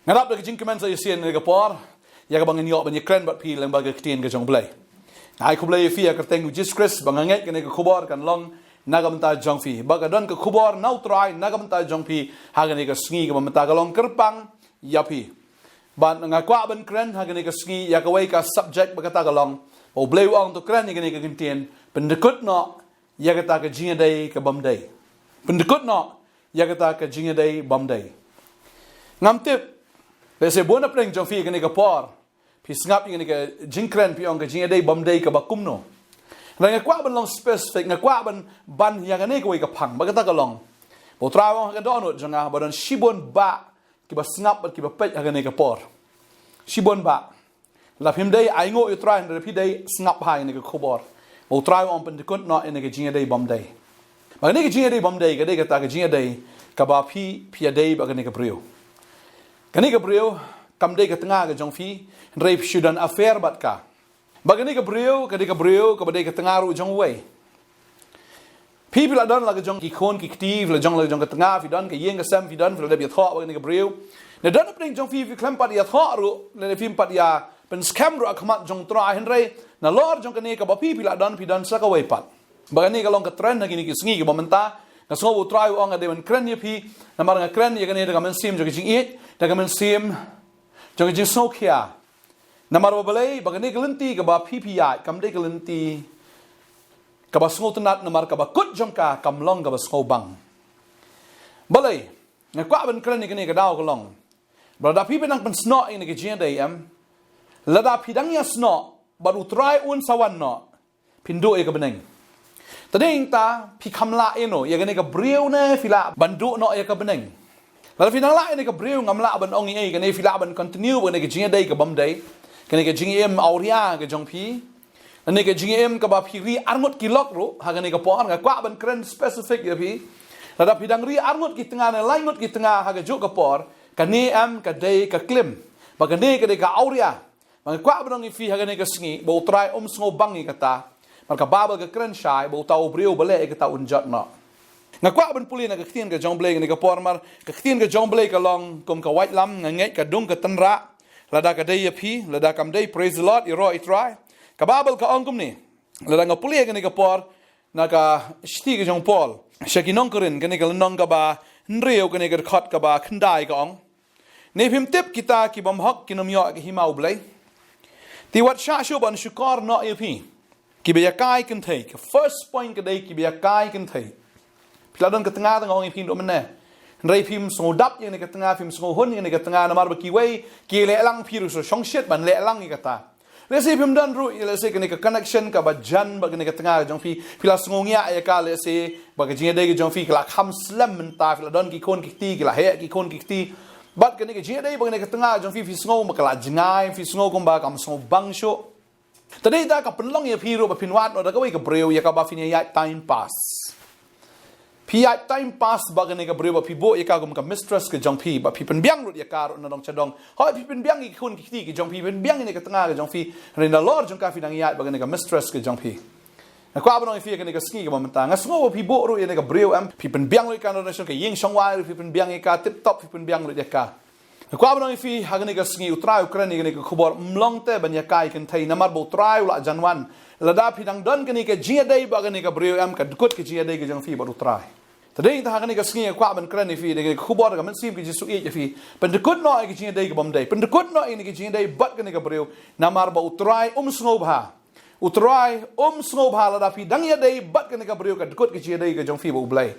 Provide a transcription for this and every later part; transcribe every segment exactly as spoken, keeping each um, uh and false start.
Nga dap da ka jingkmen sa shisien ha kane ka por ïa kaba ngan ïoh ban ïakren bad phi lyngba ka ktien ka jong U Blei. Nga ai khublei ïa phi ha ka kyrteng U Jisu Khrist ba nga ngeit kane ka khubor kan long na ka bynta jong phi, ba ka don ka khubor na U Trai na ka bynta jong phi ha kane ka sngi kaba mynta, ka long kyrpang ïa phi. Bad nga kwah ban kren ha kane ka sngi ïa kawei ka subject ba kata ka long ba U Blei u ong to kren ïa kane ka kyntien, pyndkut noh ïa kata ka jingïadei ka bym dei. Pyndkut noh ïa kata ka jingïadei bym dei. Ngam tip lehse bun na pdeng jong phi kane ka por phi sngap ïa kane ka jingkren phi ong ka jingïadei bym dei kaba kumno. Hynrei nga kwah ban long specific, nga kwah ban ban ïa kane kawei ka phang ba kata ka long ba U Trai u ong ha ka dohnud jong nga ba don shibun bah kiba sngap bad kiba peit ha kane ka por. Shibun bah. Lada phim dei, ainguh ïa U Trai, hynrei lada phi dei, sngap bha ïa kane ka khubor ba U Trai u ong pyndkut noh ïa kane ka jingïadei bym dei. Ba kane ka jingïadei bym dei ka dei kata ka jingïadei kaba phi phi ïadei bad kane ka briew. Kane ka briew kam dei ka tnga ka jong phi, hynrei phi shu don affair bad ka. Ba kane ka briew ka dei ka briew kaba dei ka tnga ruh jong uwei. Phi phi la don la ka jong ki khun ki kti, phi la jong la ka jong ka tnga, phi don ka ïing ka sem, phi don, phi la dep ïathoh bad kane ka briew. Ne don na pdeng jong phi phi khlem pat ïathoh ruh, ne phim pat ïa pynskhem ruh ha khmat jong U Trai, hynrei nalor jong kane kaba phi phi la don phi don sa kawei pat. Ba kane ka long ka trend ha kine ki sngi kiba mynta. Nga sngew ba U Trai u ong nga dei ban kren ïa phi, namar nga kren ïa kane da ka mynsiem jong ka jingïeit, da ka mynsiem jong ka jingsngewkhia. Namar ba balei, ba kane ka lynti kaba phi phi ïaid kam dei ka lynti kaba sngewtynnat, namar kaba kut jong ka kam long kaba sngewbang. Balei nga kwah ban kren ïa kane ka daw ka long ba lada phi phi nang pynsnoh ïa kane ka jingïadei, em, lada phi dang ïasnoh bad U Trai un sa wan noh, phin duh ïa ka bneng. Te dei nangta phi kham lah ïa no ïa kane ka briew ne phi lah ban duh noh ïa ka bneng. Lada phi nang lah ïa kane ka briew ngam lah ban ong ei ei, kane phi lah ban continue bad kane ka jingïadei ka bym dei, kane ka jingim awria ka jong phi, kane ka jingim kaba phi ri arngut ki lok ruh ha kane ka por. Nga kwah ban kren specific ïa phi. Lada phi dang ri arngut ki tnga ne laingut ki tnga ha kajuh ka por, kane em ka dei ka klim, ba kane ka dei ka awria. Ba nga kwah ban ong ïa phi ha kane ka sngi ba U Trai um sngewbang ïa kata. Namar ka Baibl ka kren shai ba uta u briew ba leh ïa kata un jot noh. Nga kwah ban pule na ka ktien ka jong U Blei kane ka por, namar ka ktien ka jong U Blei ka long kum ka waitlam, nga ngeit ka dung ka tynrah. Lada ka dei ïa phi, lada kam dei, praise the Lord, ïaroh ïa U Trai. Ka Baibl ka ong kumne, lada nga pule ha kane ka por na ka shithi ka jong u Paul sha ki nong Korinth, kane ka lynnong kaba hynriew, kane ka dkhot kaba khyndai, ka ong: Ne phim tip kita ki bymhok kin ym ïoh ïa ka hima U Blei? Te wat shah shuh ban shukor noh ïa phi, kiba ïakai kynthei. Ka first point ka dei kiba ïakai kynthei. Phi la don ka tnga, tnga, ong ïa phi, ynduh mynne, hynrei phim sngewdap ïa kane ka tnga, phim sngewhun ïa kane ka tnga, namar ba kiwei ki leh lang, phi ruh sngewsih ban leh lang ïa kata. Lehse phim don ruh, lehse kane ka connection kaba jan bad kane ka tnga ka jong phi, phi la sngewngiah ïa ka, lehse ba ka jingïadei ka jong phi ka la kham slem mynta, phi la don ki khun ki kti, ki la heh ki khun ki kti. Bad kane ka jingïadei bad kane ka tnga ka jong phi, phi sngew ba ka la jngai, phi sngew kumba kam sngewbang shuh. Te dei ta ka pynlong ïa phi ruh ba phin wad noh da kawei ka briew ïa kaba phin ïaid time pass. Phi ïaid time pass bad kane ka briew, ba phi buh ïa ka kum ka mistress ka jong phi, ba phi pynbiang lut ïa ka ruh na dong sha dong. Hooid, phi pynbiang ïa ki khun ki kti ki jong phi, pynbiang ïa kane ka tnga ka jong phi, hynrei nalor jong ka phi dang ïaid bad kane ka mistress ka jong phi. Nga kwah ban ong ïa phi ha kane ka sngi kaba mynta, nga sngew ba phi buh ruh ïa kane ka briew, em, phi pynbiang lut ïa ka na dong sha dong, ka ïing shongwai ruh phi pynbiang ïa ka tip top, phi pynbiang lut ïa ka. Nga kwah ban ong ïa phi ha kane ka sngi U Trai u kren ïa kane ka khubor, ym long te ban ïakai kynthei, namar ba U Trai u la jan wan. Lada phi dang don kane ka jingïadei bad kane ka briew, em, ka dkut ka jingïadei ka jong phi bad U Trai. Te dei nangta ha kane ka sngi nga kwah ban kren ïa phi da kane ka khubor ka mynsiem ka Jisu ïeit ïa phi. Pyndkut noh ïa ka jingïadei ka bym dei, pyndkut noh ïa kane ka jingïadei bad kane ka briew, namar ba U Trai um sngewbha. U Trai um sngewbha lada phi dang ïadei bad kane ka briew, ka dkut ka jingïadei ka jong phi bad U Blei.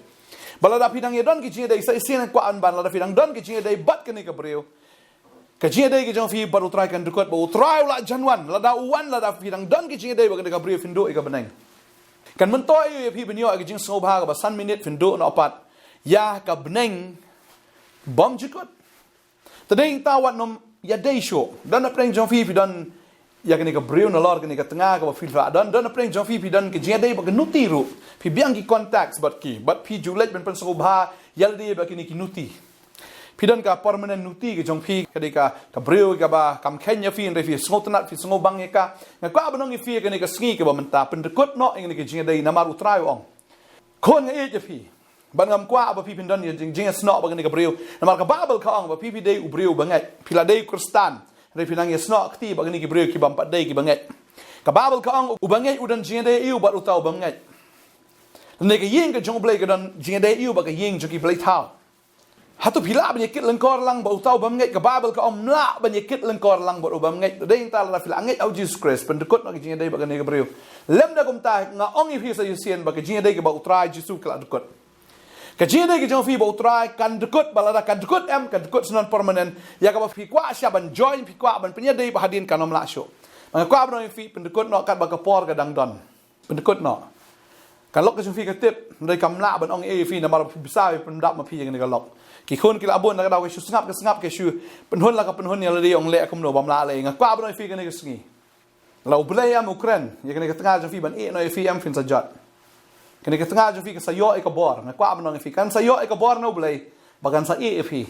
Bad lada phi dang ïadon ka jingïadei, sa shisien nga kwah ban ban, lada phi dang don ka jingïadei bad kane ka briew, ka jingïadei ka jong phi bad U Trai kan dkut, bad U Trai u la jan wan. Lada u wan, lada phi dang don ka jingïadei bad kane ka briew, phin duh ïa ka bneng. Kan myntoi ïa phi ban ïoh ïa ka jingsngewbha kaba san minit, phin duh noh pat ïa ka bneng bymjukut. Te dei nangta wat nym ïadei shuh. Don na pdeng jong phi phi don ïa kane ka briew, nalor kane ka tnga kaba phi la don, don na pdeng jong phi phi don ka jingïadei bad ka nuti ruh. Phi biang ki contacts bad ki, bad phi ju leit ban pynsngewbha ïa lade bad kine ki nuti. Phi don ka permanent nuti ka jong phi, ka dei ka, ka briew kaba kam kheiñ ïa phi, hynrei phi sngewtynnat, phi sngewbang ïa ka. Nga kwah ban ong ïa phi ha kane ka sngi kaba mynta, pyndkut noh ïa kane ka jingïadei, namar U Trai u ong. Khun, nga ïeit ïa phi. Bad ngam kwah ba phi phin don ïa jing, jingïasnoh bad kane ka briew. Namar ka Baibl ka ong ba phi phi dei u briew bangeit. Phi la dei u Khristan, hynrei phi nang ïasnoh kti bad kine ki briew ki bym pat dei ki bangeit. Ka Baibl ka ong u bangeit u don jingïadei ïa u bad uta u bym ngeit. Lane ka ïing ka jong U Blei ka don jingïadei ïa u bad ka ïing jong ki blei thaw. Hato phi lah ban ïakit lyngkor lang bad uta u bym ngeit? Ka Baibl ka ong ym lah ban ïakit lyngkor lang bad u bym ngeit. Dei nangta lada phi la ngeit ha u Jisu Khrist, pyndkut noh ka jingïadei bad kane ka briew. Lymda kumta nga ong ïa phi sa shisien ba ka jingïadei kaba U Trai Jisu ka la dkut. Ka jingïadei ka jong phi bad U Trai kan dkut, bad lada ka dkut em, ka dkut shen permanent. Ïa kaba phi kwah sha ban join, phi kwah ban pynïadei bad hadien kan ym lah shuh. Nga kwah ban ong ïa phi, pyndkut noh katba ka por ka dang don. Pyndkut noh. Ka lok ka jong phi ka tip, hynrei kam lah ban ong ei ïa phi namar phi bsa phi pyndap ma phi ïa kane ka lok. Ki khun ki la bun, na ka daw ka shu sngap ka sngap, ka shu pynhun la ka pynhun, ïa lade ong leh kumno bym lah leh. Nga kwah ban ong ïa phi kane ka sngi, la U Blei em u kren ïa kane ka tnga jong phi ban ïeh noh ïa phi em, phin sa jot. Kane ka tnga jong phi ka sa ïoh ïa ka bor. Nga kwah ban ong ïa phi kan sa ïoh ïa ka bor na U Blei ba kan sa ïeh ïa phi.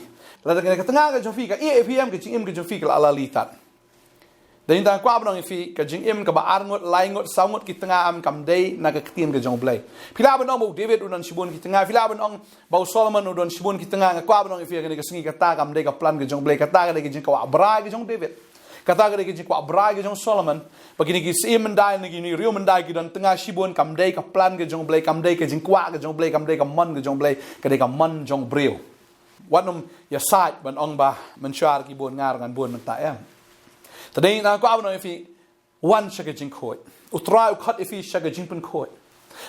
Lada kane ka tnga ka jong phi ka ïeh ïa phi em, ka jingim ka jong phi ka la lali tad. Dei nangta kwah ban ong ïa phi, ka jingim kaba ar ngut, lai ngut, saw ngut ki tnga em, kam dei na ka ktien ka jong U Blei. Phi lah ban ong ba u David u don shibun ki tnga, phi lah ban ong ba u Solomon u don shibun ki tnga. Nga kwah ban ong ïa phi kane ka sngi, kata kam dei ka plan ka jong U Blei, kata ka dei ka jingkwah brai ka jong u David. Kata ka dei ka jingkwah brai ka jong u Solomon. Ba kine ki syiem myndai ne kine ki riew myndai ki don tnga shibun, kam dei ka plan ka jong U Blei, kam dei ka jingkwah ka jong U Blei, kam dei ka mon ka jong U Blei, ka dei ka mon jong u briew. Wat nym ïasaid ban ong ba mynshuwa ki bun, nga ruh ngan bun mynta em. Te dei nangta kwah ban ong ïa phi, wan sha ka jingkhuid. U Trai u khot ïa phi sha ka jingpynkhuid.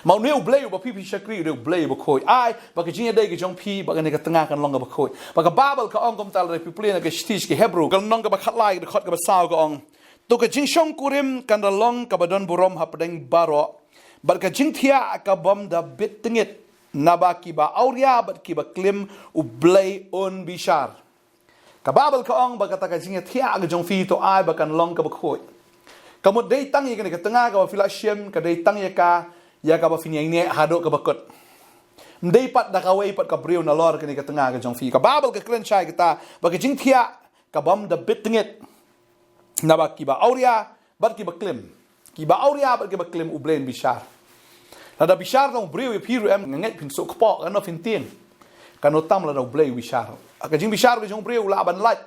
Ma une U Blei uba phi phi shakri u dei U Blei uba khuid. Ai ba ka jingïadei ka jong phi bad kane ka tnga kan long kaba khuid. Ba ka Baibl ka ong kumta, lada phi pule na ka shithi sha ki Hebru, ka lynnong kaba khatlai, ka dkhot kaba saw, ka ong: To ka jingshongkurim kan da long kaba don burom hapdeng baroh, bad ka jingthiah ka bym da bit tngit, naba kiba awria bad kiba klim U Blei un bishar. Ka Baibl ka ong ba kata ka jingïathiah ka jong phi to ai ba kan long kaba khuid. Ka mut dei tang ïa kane ka tnga kaba phi la shim, ka dei tang ïa ka, ïa kaba phin ïaineh haduh kaba kut. Ym dei pat da kawei pat ka briew nalor kane ka tnga ka jong phi. Ka Baibl ka kren shai kata ba ka jingthiah ka bym da bit tngit, naba kiba awria bad kiba klim, kiba awria bad kiba klim U Blei un bishar. Lada bishar tang u briew ïa phi ruh em, nga ngeit phin suk kpoh, kano phin tieng. Kano tam lada U Blei u bishar. Ka jingbishar ka jong u briew u lah ban lait.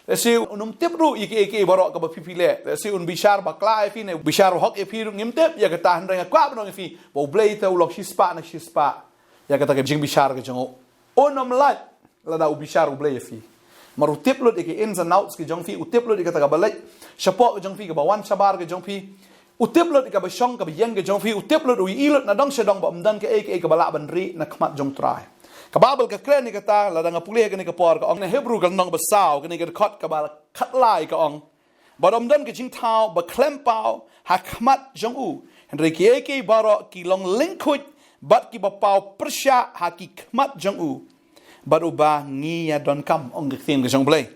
Lehse un ym tip ruh ïa kiei kiei baroh kaba phi phi leh. Lehse un bishar bakla ïa phi ne bishar hok ïa phi ruh, ngim tip ïa kata, hynrei nga kwah ban ong ïa phi ba U Blei te u long shispah na shispah ïa kata ka jingbishar ka jong u. Un ym lait lada u bishar U Blei ïa phi. Namar u tip lut ïa ki ins and outs ki jong phi, u tip lut ïa kata kaba leit shapoh ka jong phi, kaba wan shabar ka jong phi. U tip lut ïa kaba shong kaba ïeng ka jong phi, u tip lut, u ïohi lut na dong sha dong ba ym don kaei kaei kaba lah ban rieh na khmat jong u Trai. Ka Baibl ka kren ïa kata, lada nga pule ha kane ka por, ka ong na Hebru ka lynnong ba saw, kane ka dkhot kaba khatlai, ka ong: Bad ym don ka jingthaw ba khlem paw ha khmat jong u, hynrei kiei kiei baroh ki long lyngkhuid bad kiba paw pyrshah ha ki khmat jong u, bad uba ngi ïadonkam, ong ka ktien ka jong U Blei.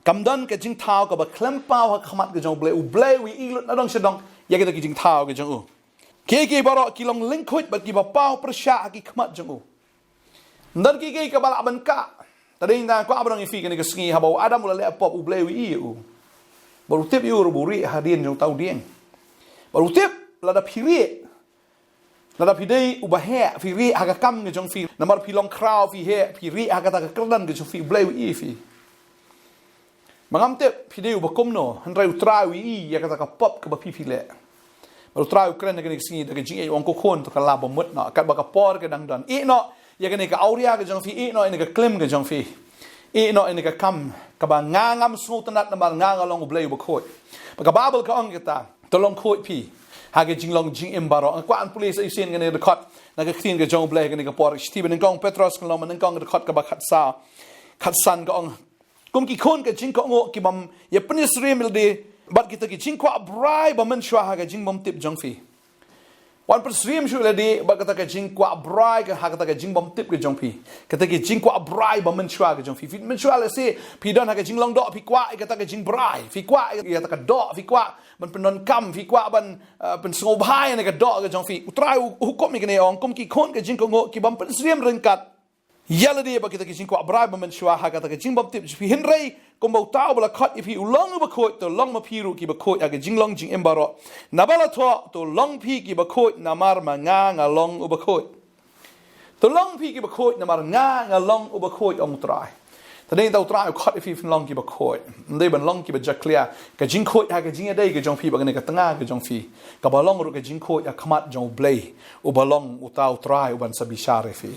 Kam don ka jingthaw kaba khlem paw ha khmat ka jong U Blei. U Blei u ïohi lut na dong sha dong ïa kita ki jingthaw ka jong u. Kiei kiei baroh ki long lyngkhuid bad kiba paw pyrshah ha ki khmat jong u. Ym don kiei kiei kaba lah ban kah. Te dei nangta kwah ban ong ïa phi kane ka sngi, haba u Adam u la leh pop, U Blei u ïohi ïa u. Bad u tip ïa u ruh ba u rieh hadien jong uta u dieng. Bad u tip lada phi rieh, lada phi dei uba heh, phi rieh ha ka kam ka jong phi, namar phi long khraw, phi heh, phi rieh ha kata ka kyrdan ka jong phi, U Blei u ïohi ïa phi. Ma ngam tip phi dei uba kumno, hynrei u Trai u ïohi ïa kata ka pop kaba phi phi leh. Bad u Trai u kren ha kane ka sngi da ka jingïeit, u ong, ko khun, to kylla bamut noh katba ka por ka dang don. Ïeh noh ïa kane ka awria ka jong phi, ïeh noh ïa kane ka klim ka jong phi. Ïeh noh ïa kane ka kam kaba nga ngam sngewtynnad, namar nga nga long U Blei uba khuid. Bad ka Baibl ka ong kata, to long khuid phi ha ka jinglong jingim baroh. Nga kwah ban pule sa shisien kane ka dkhot na ka ktien ka jong U Blei ha kane ka por. Shithi ba nyngkong Petros, ka lynnong ba nyngkong, ka dkhot kaba khatsaw, khatsan, ka ong: Kum ki khun ka jingkohnguh, ki bym ïa pynsyriem ïa lade bad kita ki jingkwah brai ba mynshuwa ha ka jingbymtip jong phi. Wat pynsyriem shuh ïa lade bad kata ka jingkwah brai ka ha kata ka jingbymtip ka jong phi. Kata ka jingkwah brai ba mynshuwa ka jong phi. Phi mynshuwa lehse phi don ha ka jinglong doh, phi kwah ïa kata ka jingbrai, phi kwah ïa kata ka doh, phi kwah ban pyndonkam, phi kwah ban, eh, pynsngewbha ïa kane ka doh ka jong phi. U Trai u hukum ïa kane, ong: Kum ki khun ka jingkohnguh, ki bym pynsyriem ryngkat ïa lade bad kita ki jingkwah brai ba mynshuwa ha kata ka jingbymtip jong phi, hynrei kumba uta uba la khot ïa phi u long uba khuid, to long ma phi ruh kiba khuid ha ka jinglong jingim baroh. Naba la thoh, to long phi kiba khuid, namar ma nga nga long uba khuid. To long phi kiba khuid namar nga nga long uba khuid, ong u Trai. Te dei tang u Trai u khot ïa phi phin long kiba khuid. Ym dei ban long kiba jakhlia. Ka jingkhuid ha ka jingïadei ka jong phi bad kane ka tnga ka jong phi, kaba long ruh ka jingkhuid ha khmat jong U Blei, uba long uta u Trai uban sa bishar ïa phi.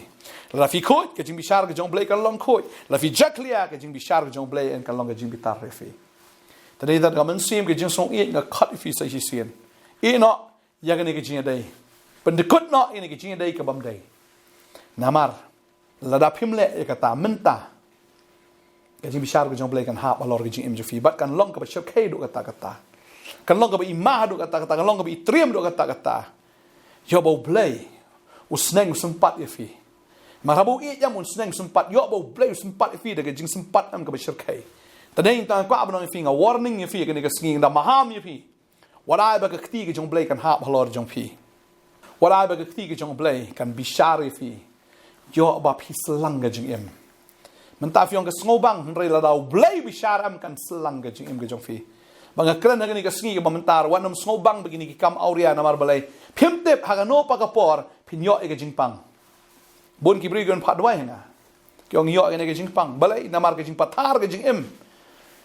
Lada phi khuid, ka jingbishar ka jong U Blei kan long khuid. Lada phi jakhlia, ka jingbishar ka jong U Blei kan long ka jingbitar ïa phi. Te dei tang ka mynsiem ka jingsngewsih nga khot ïa phi sa shisien. Ïeh noh ïa kane ka jingïadei. Pyndkut noh ïa kane ka jingïadei ka bym dei. Namar lada phim leh ïa kata mynta, ka jingbishar ka jong U Blei kan hap halor ka jingim jong phi bad kan long kaba shyrkhei haduh katta katta. Kan long kaba ima haduh katta katta, kan long kaba itriem haduh katta katta. Ïoh ba U Blei u sneng u sympat ïa phi. Mar haba u ïeit ïa me un sneng u sympat, ïoh ba U Blei u sympat ïa phi da ka jingsympat em kaba shyrkhei. Te dei tang nga kwah ban ong ïa phi, nga warning ïa phi kane ka sngi, nga da maham ïa phi. Wat ai ba ka kti ka jong U Blei kan hap halor jong phi. Wat ai ba ka kti ka jong U Blei kan bishar ïa phi. Ïoh ba phi syllang ka jingim. Mynta phi ong ka sngewbang, hynrei lada U Blei u bishar em kan syllang ka jingim ka jong phi. Ba nga kren ha kane ka sngi kaba mynta, wat nym sngewbang ba kine ki kam awria namar balei? Phim tip ha kano pat ka por phin ïoh ïa ka jingpang. Bun ki briew ki wan phah duwai ha nga, ki ong ïoh ïa kane ka jingpang. Balei? Namar ka jingpathar ka jingim.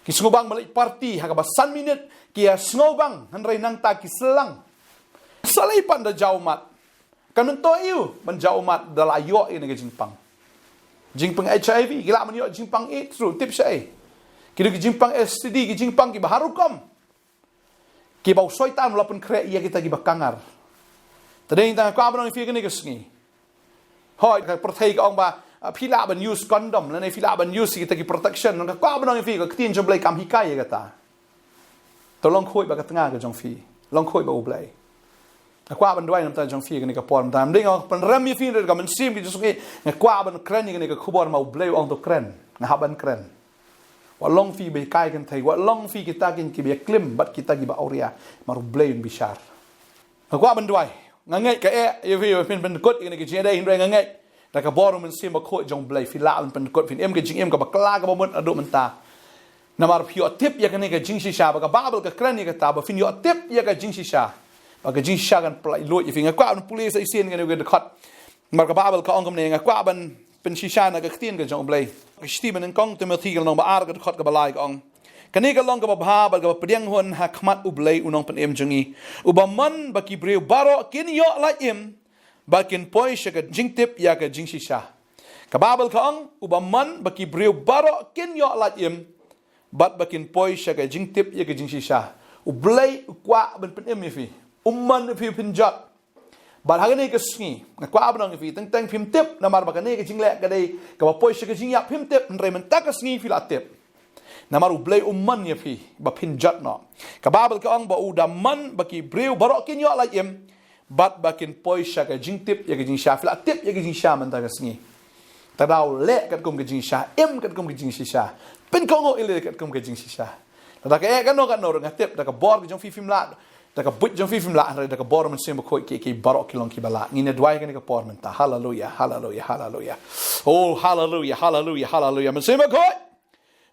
Ki sngewbang ban leit party ha kaba san minit ki ïa sngewbang, hynrei nangta ki syllang. Sa lei pat da jaw ummat. Kan myntoi ïa u ban jaw ummat da la ïoh ïa kane ka jingpang. Jingpang HIV, ki lah ban ïoh jingpang AIDS ruh, tip shaei. Ki dei ki jingpang STD, ki jingpang kiba har rukom. Kiba u Soitan u la pynkhreh ïa kita kiba kangar. Te dei tang nga kwah ban ong ïa phi kane ka sngi. Hooid, ka pyrthei ka ong ba, ah, phi lah ban use condom lane phi lah ban use kita ki protection. Nga kwah ban ong ïa phi, ka ktien jong U Blei kam hikai ïa kata. To long khuid bad ka tnga ka jong phi. Long khuid bad U Blei. Nga kwah ban duwai na ka bynta jong phi kane ka por mynta. Ym dei nga pynrem ïa phi, hynrei da ka mynsiem ka jingsngewsih nga kwah ban kren ïa kane ka khubor, namar U Blei u ong to kren. Nga hap ban kren. Wat long phi ba ïakai kynthei, wat long phi kita kiba ïaklim bad kita kiba awria, namar U Blei un bishar. Nga kwah ban duwai. Nga ngeit ka eh ïa phi ba phin pyndkut ïa kane ka jingïadei, hynrei nga ngeit da ka bor u Mynsiem Bakhuid jong U Blei phi lah ban pyndkut, phin im ka jingim kaba kylla kaba mut naduh mynta. Namar phi ïoh tip ïa kane ka jingshisha, ba ka Baibl ka kren ïa kata ba phin ïoh tip ïa ka jingshisha, ba ka jingshisha kan pyllait luid ïa phi. Nga kwah ban pule sa shisien kane ka dkhot. Namar ka Baibl ka ong kumne, nga kwah ban pynshisha na ka ktien ka jong U Blei. Ka shithi ba nyngkong Timothi ka lynnong ba ar ka dkhot kaba lai ka ong, kane ka long kaba bha bad kaba pdiang hun ha khmat U Blei U Nongpynim jong ngi, uba mon ba ki briew baroh kin ïoh lait im bad kin poi sha ka jingtip ïa ka jingshisha. Ka Baibl ka ong, uba mon ba ki briew baroh kin ïoh lait im bad ba kin poi sha ka jingtip ïa ka jingshisha. U Blei u kwah ban pynim ïa phi. U mon ïa phi, u pynjot. Bad ha kane ka sngi nga kwah ban ong ïa phi, teng teng phim tip, namar ba kane ka jingleh ka dei kaba poi sha ka jingïap, phim tip, hynrei mynta ka sngi phi la tip. Namar U Blei u mon ïa phi ba phin jot noh. Ka Baibl ka ong ba u da mon ba ki briew baroh kin ïoh lait im bad ba kin poi sha ka jingtip ïa ka jingshisha. Phi la tip ïa ka jingshisha mynta ka sngi? Te daw leh katkum ka jingshisha, im katkum ka jingshisha. Pynkohnguh ïa lade katkum ka jingshisha. Lada ka eh kano kano ruh, nga tip da ka bor ka jong phi phim lah, da ka buit jong phi phim lah, hynrei da ka bor u Mynsiem Bakhuid kiei kiei baroh ki long kiba lah. Ngin ïa duwai kane ka por mynta. Haleluya, haleluya, haleluya. Oh, haleluya, haleluya, haleluya. Mynsiem Bakhuid,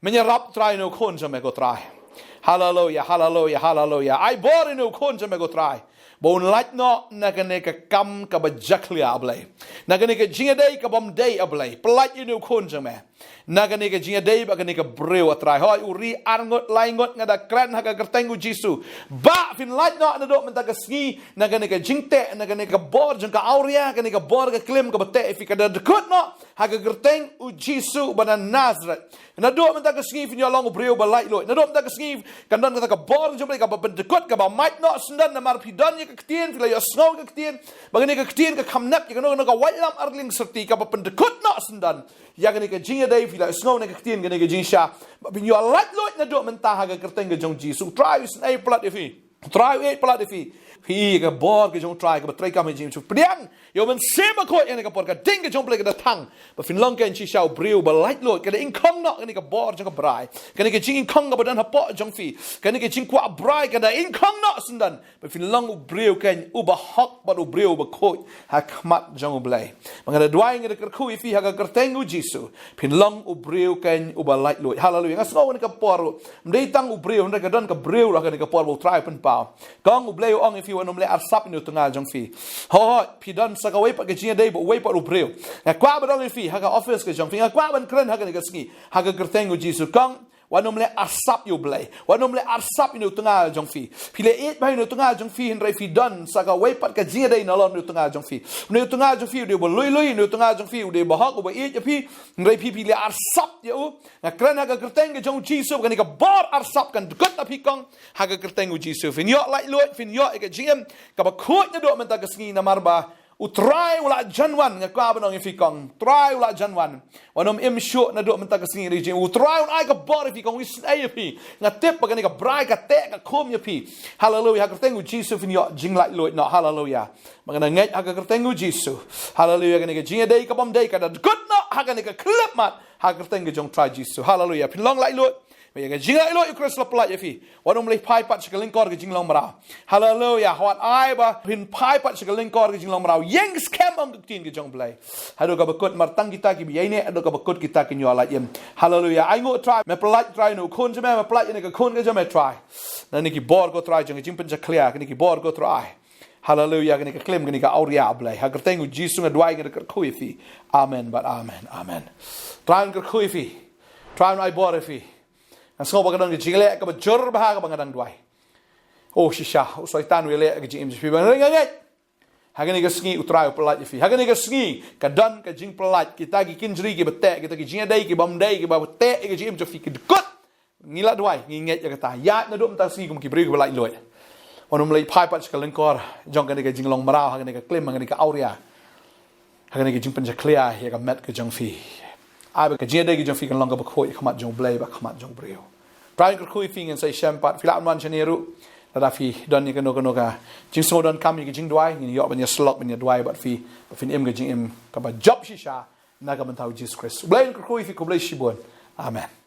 men ïarap, Trai, ïa une u khun jong me, ko Trai. Haleluya, haleluya, haleluya. Ai bor ïa une u khun jong me, ko Trai, ba un lait noh na kane ka kam kaba jakhlia, A Blei, na kane ka jingïadei ka bym dei, A Blei. Pyllait ïa une u khun jong me na kane ka jingïadei bad kane ka briew, A Trai. Hooid, u ri ar ngut lai ngut, nga da kren ha ka kyrteng U Jisu ba phin lait noh naduh mynta ka sngi na kane ka jingteh, na kane ka bor jong ka awria, kane ka bor ka klim kaba teh ïa phi, ka da dkut noh ha ka kyrteng U Jisu uba na Nasareth. Naduh mynta ka sngi phin ïoh long u briew ba laitluid. Naduh mynta ka sngi kan don kata ka bor jong U Blei kaba pyndkut, kaba mait noh syndon, namar phi don ïa ka ktien, phi la ïohsngew ïa ka ktien. Ba kane ka ktien ka kham nep ïa kano kano ka waitlam arliang syrti, kaba pyndkut noh syndon ïa kane ka jingïadei, phi la ïohsngew ïa ka ktien, kane ka jingshisha. Ba phin ïoh laitluid naduh mynta ha ka kyrteng ka jong U Jisu. Trai u isynei palat ïa phi. Trai u ïeit palat ïa phi. Phi ïa ka bor ka jong U Trai kaba treikam ha ka jingim jong phi. Pdiang ïa u Mynsiem Bakhuid ïa kane ka por, ka ding ka jong U Blei ka da thang. Ba phin long kein shisha u briew ba laitluid, ka da ingkhong noh kane ka bor jong ka brai. Kane ka jingingkhong kaba don hapoh jong phi, kane ka jingkwah brai ka da ingkhong noh syndon. Ba phin long u briew kein uba hok bad u briew uba khuid ha khmat jong U Blei. Ba nga da duwai, nga da kyrkhu ïa phi ha ka kyrteng U Jisu, phin long u briew kein uba laitluid. Haleluya. Nga sngew kane ka por ruh ym dei tang u briew, hynrei ka don ka briew ruh ha kane ka por ba U Trai u pynpaw. Kong, U Blei u ong ïa phi, wat nym leh arsap ïa une u tnga jong phi. Hooid, phi don sa kawei pat ka jingïadei bad uwei pat u briew. Nga kwah ban ong ïa phi, ha ka office ka jong phi, nga kwah ban kren ha kane ka sngi, ha ka kyrteng u Jisu. Kong, wat nym leh arsap ïa U Blei. Wat nym leh arsap ïa une u tnga jong phi. Phi leh ïeit bha ïa une u tnga jong phi, hynrei phi don sa kawei pat ka jingïadei nalor une u tnga jong phi. Une u tnga jong phi u dei uba lui lui, une u tnga jong phi u dei uba hok, uba ïeit ïa phi. Hynrei phi, phi leh arsap ïa u. Nga kren ha ka kyrteng ka jong u Jisu, kane ka bor arsap kan dkut na phi, Kong, ha ka kyrteng u Jisu. Phin ïoh laitluid, phin ïoh ïa ka jingim kaba khuid naduh mynta ka sngi, namar ba U Trai u la jan wan. Nga kwah ban ong ïa phi, Kong, U Trai u la jan wan. Wat nym im shuh naduh mynta ka sngi, ri jingim. U Trai un ai ka bor ïa phi, Kong, u isynei ïa phi. Nga tip ba kane ka brai ka teh ka khum ïa phi. Haleluia. Ha ka kyrteng u Jisu phin ïoh jinglaitluid noh. Haleluia. Ba ngan ngeit ha ka kyrteng u Jisu. Haleluia. Kane ka jingïadei kabym dei ka da dkut noh ha kane ka khyllipmat, ha ka kyrteng ka jong u Trai Jisu. Haleluia. Phin long laitluid. Ba ïa ka jinglaitluid u Khrist u la pyllait ïa phi. Wat nym leit phai pat sha ka lyngkor ka jinglong mraw. Haleluia. Wat ai ba phin phai pat sha ka lyngkor ka jinglong mraw. Ïeng skhem ong ka ktien ka jong U Blei. Haduh kaba kut, namar tang kita kiba ïaineh haduh kaba kut, kita kin ïoh lait im. Haleluia. Ai nguh Trai, me pyllait Trai ïa une u khun jong me, me pyllait ïa kane ka khun ka jong me Trai. Na kine ki bor ko Trai jong ka jingpynjakhlia, kine ki bor ko Trai. Haleluia. Kane ka klim, kane ka awria, Blei. Ha ka kyrteng u Jisu nga duwai, nga kyrkhu ïa phi. Amen bad amen. Amen. Trai un kyrkhu ïa phi. Trai un ai bor ïa phi. Nga sngew ba ka don ka jingleh kaba jur bha kaba nga dang duwai. Oh shisha, u Soitan u ïaleh ka jingim jong phi, ba nga ngeit ha kane ka sngi u Trai u pyllait ïa phi. Ha kane ka sngi ka don ka jingpyllait. Kita ki kynjri kiba teh, kita ki jingïadei kibym dei kiba teh ïa ka jingim jong phi ki dkut. Ngi la duwai, ngi ngeit ïa kata. Ïaid naduh mynta ka sngi kum ki briew kiba laitluid. Wat nym leit phai pat sha ka lyngkor jong kane ka jinglong mraw, ha kane ka klim, ha kane ka awria, ha kane ka jingpynjakhlia ïa ka met ka jong phi. Ai ba ka jingïadei ka jong phi kan long kaba khuid ha khmat jong U Blei bad ha khmat jong u briew. Trai un kyrkhu ïa phi. Ngin sa ïashem pat, phi lah ban wan shane ruh. Lada phi don ïa kano kano ka jingsngewdonkam, ïa ka jingduwai, ngin ïoh ban ïasyllok, ban ïaduwai bad phi, ba phin im ka jingim kaba jop shisha na ka bynta u Jisu Khrist. U Blei un kyrkhu ïa phi, khublei shibun. Amen.